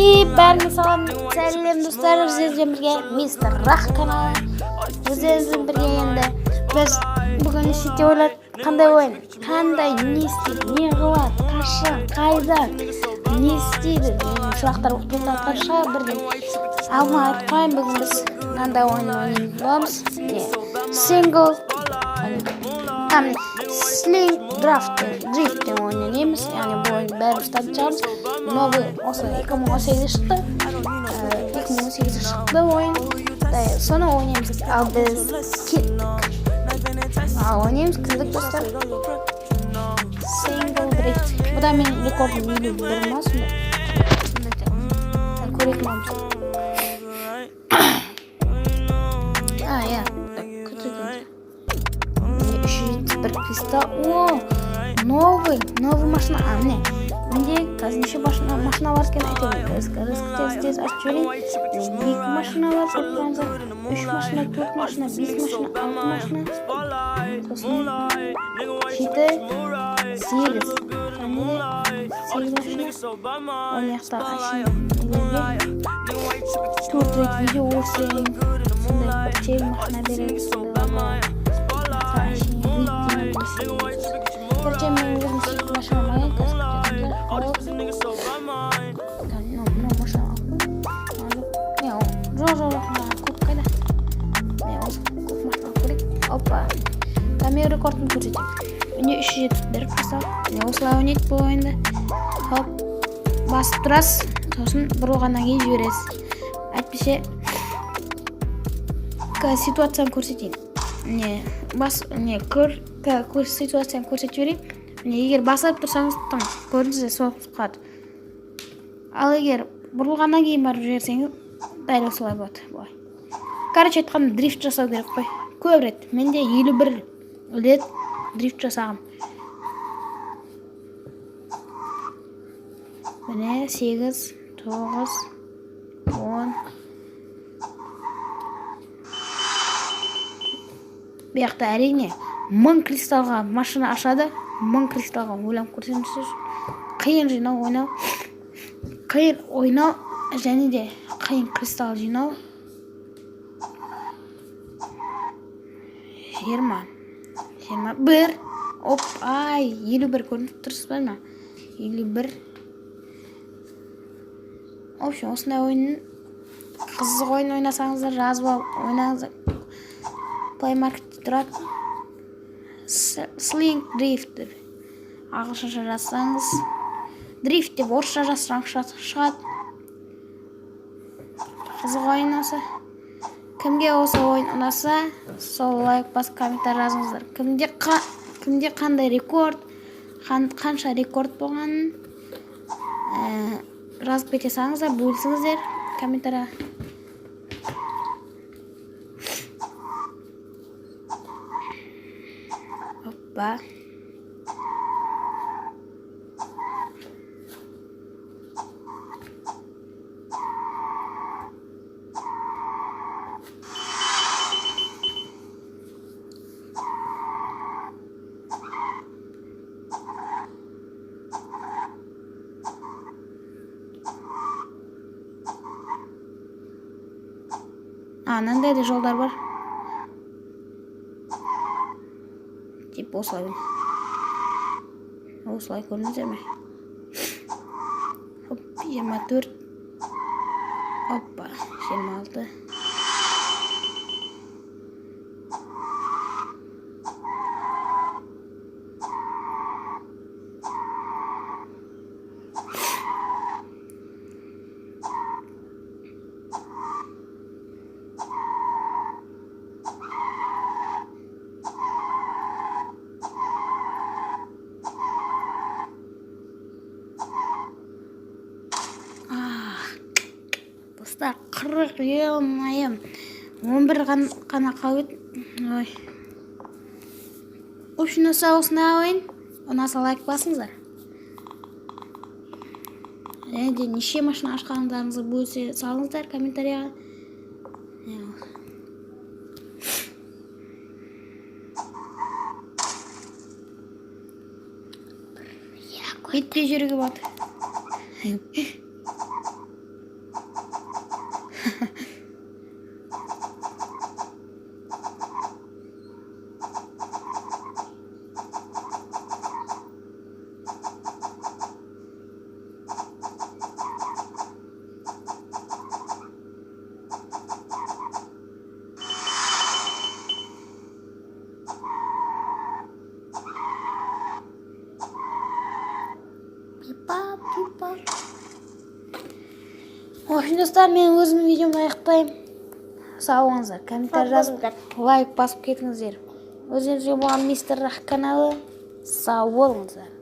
И бәріңе салам, сәлем достар, өздеріңізбен бірге Мистер Рах каналы. Өздеріңізбен бірге енді біз бүгін не істейді деп ойладық? Қандай ойын? Қандай, не істейді, не қылады, қашан, қайда, не істейді деген сұрақтар туындатқан шығар бірден. Алдын айтып қояйын, бүгін біз мынандай ойын ойнайтын боламыз. Не? Single Sling Draft Drift деген ойын ойнаймыз. Яғни бұл ойын бәріміз танитын шығармыз. Новый осы 2018-де шықты. 2018-де шықты ойын. Соны ойнаймыз. Ал біз кеттік. Ал ойнаймыз, кірдік достар. Single Drift. Бұда менің рекордым 51 ма сондай. Сондай көретін боламыз. А, иә. Күтіп 371 кристалл. О, новый, новый машина. А, міне. Менде қазір неше машина бар екенін айтайын. Қазір тез тез ашып жіберейін. Екі машина бар, көріп тұрғаныңыздар. Үш машина, төрт машина, бес машина, алты машина. Сосын жеті, сегіз. Және де сегіз машина. Ол жақта әшейін нелерге төрт рет видео көрсең, сондай бір тегін машина береді. Сондайларға. Короче, мен өзім сүйікті машинам алайын, қазір күтетіңіздер. Мынау машина алып қой. Не, жоқ, жоқ, жоқ, көк қайда? Не, осы көк машина алып көрейік. Опа. Мен рекордын көрсетемін. Міне 371 кристалл. Міне осылай ойнайды бұл ойынды. Хоп, басып тұрасыз, сосын бұрылғаннан кейін жібересіз. Әйтпесе ситуацияны көрсетейін. Не, бас, не, көр, ситуацияны көрсетіп жіберейін. Міне, егер басып тұрсаңыз, тың, көрдіңіз бе, соғып қалады. Ал егер бұрылғаннан кейін барып жіберсеңіз, дәл осылай болады. Былай. Короче айтқанда, дрифт жасау керек қой. Көп рет. Менде 51 рет дрифт жасағам. Міне 8, 9, 10. Бұл жақта әрине 1000 кристаллға машина ашады. 1000 кристаллға ойланып көрсеңіздер, қиын жинау, ойнау. Қиын ойнау және де қиын кристалл жинау. 20, 21, оп, ай, 51 көрініп тұрсыз ба ма? 51. В общем, осындай ойын, қызық ойын ойнасаңыздар, жазып алып ойнаңыздар. Play Marketте тұрады. Sling Drift деп ағылшынша жазсаңыз, дрифт деп орысша жазсаң шығады. Қызық ойын осы. Кімге осы ойын ұнаса, сол лайк басып комментарий жазыңыздар. Кімде, кімде қандай рекорд, қанша рекорд болғанын жазып кете салыңыздар, бөлісіңіздер комментарийға. Опа. А, мынандай да жолдар бар. Тип осылай. Осылай көрдіңіздер ме? Хоп, 24. Опа, 26. Достар, 40, ё-моё. 11 қана қалып еді. Ой. В общем, осындай ойын. Ұнаса лайк басыңыздар. Және де неше машина ашқандарыңызды бөлісе салыңыздар комментарияға. Бетпе жүруге болады. Пипа, пипа. В общем, достар, мен өзімнің видеомды аяқтаймын. Сау болыңыздар. Комментарий Сау жазып, лайк басып кетіңіздер. Өздеріңізге болған Мистер Рах каналы. Сау болыңыздар.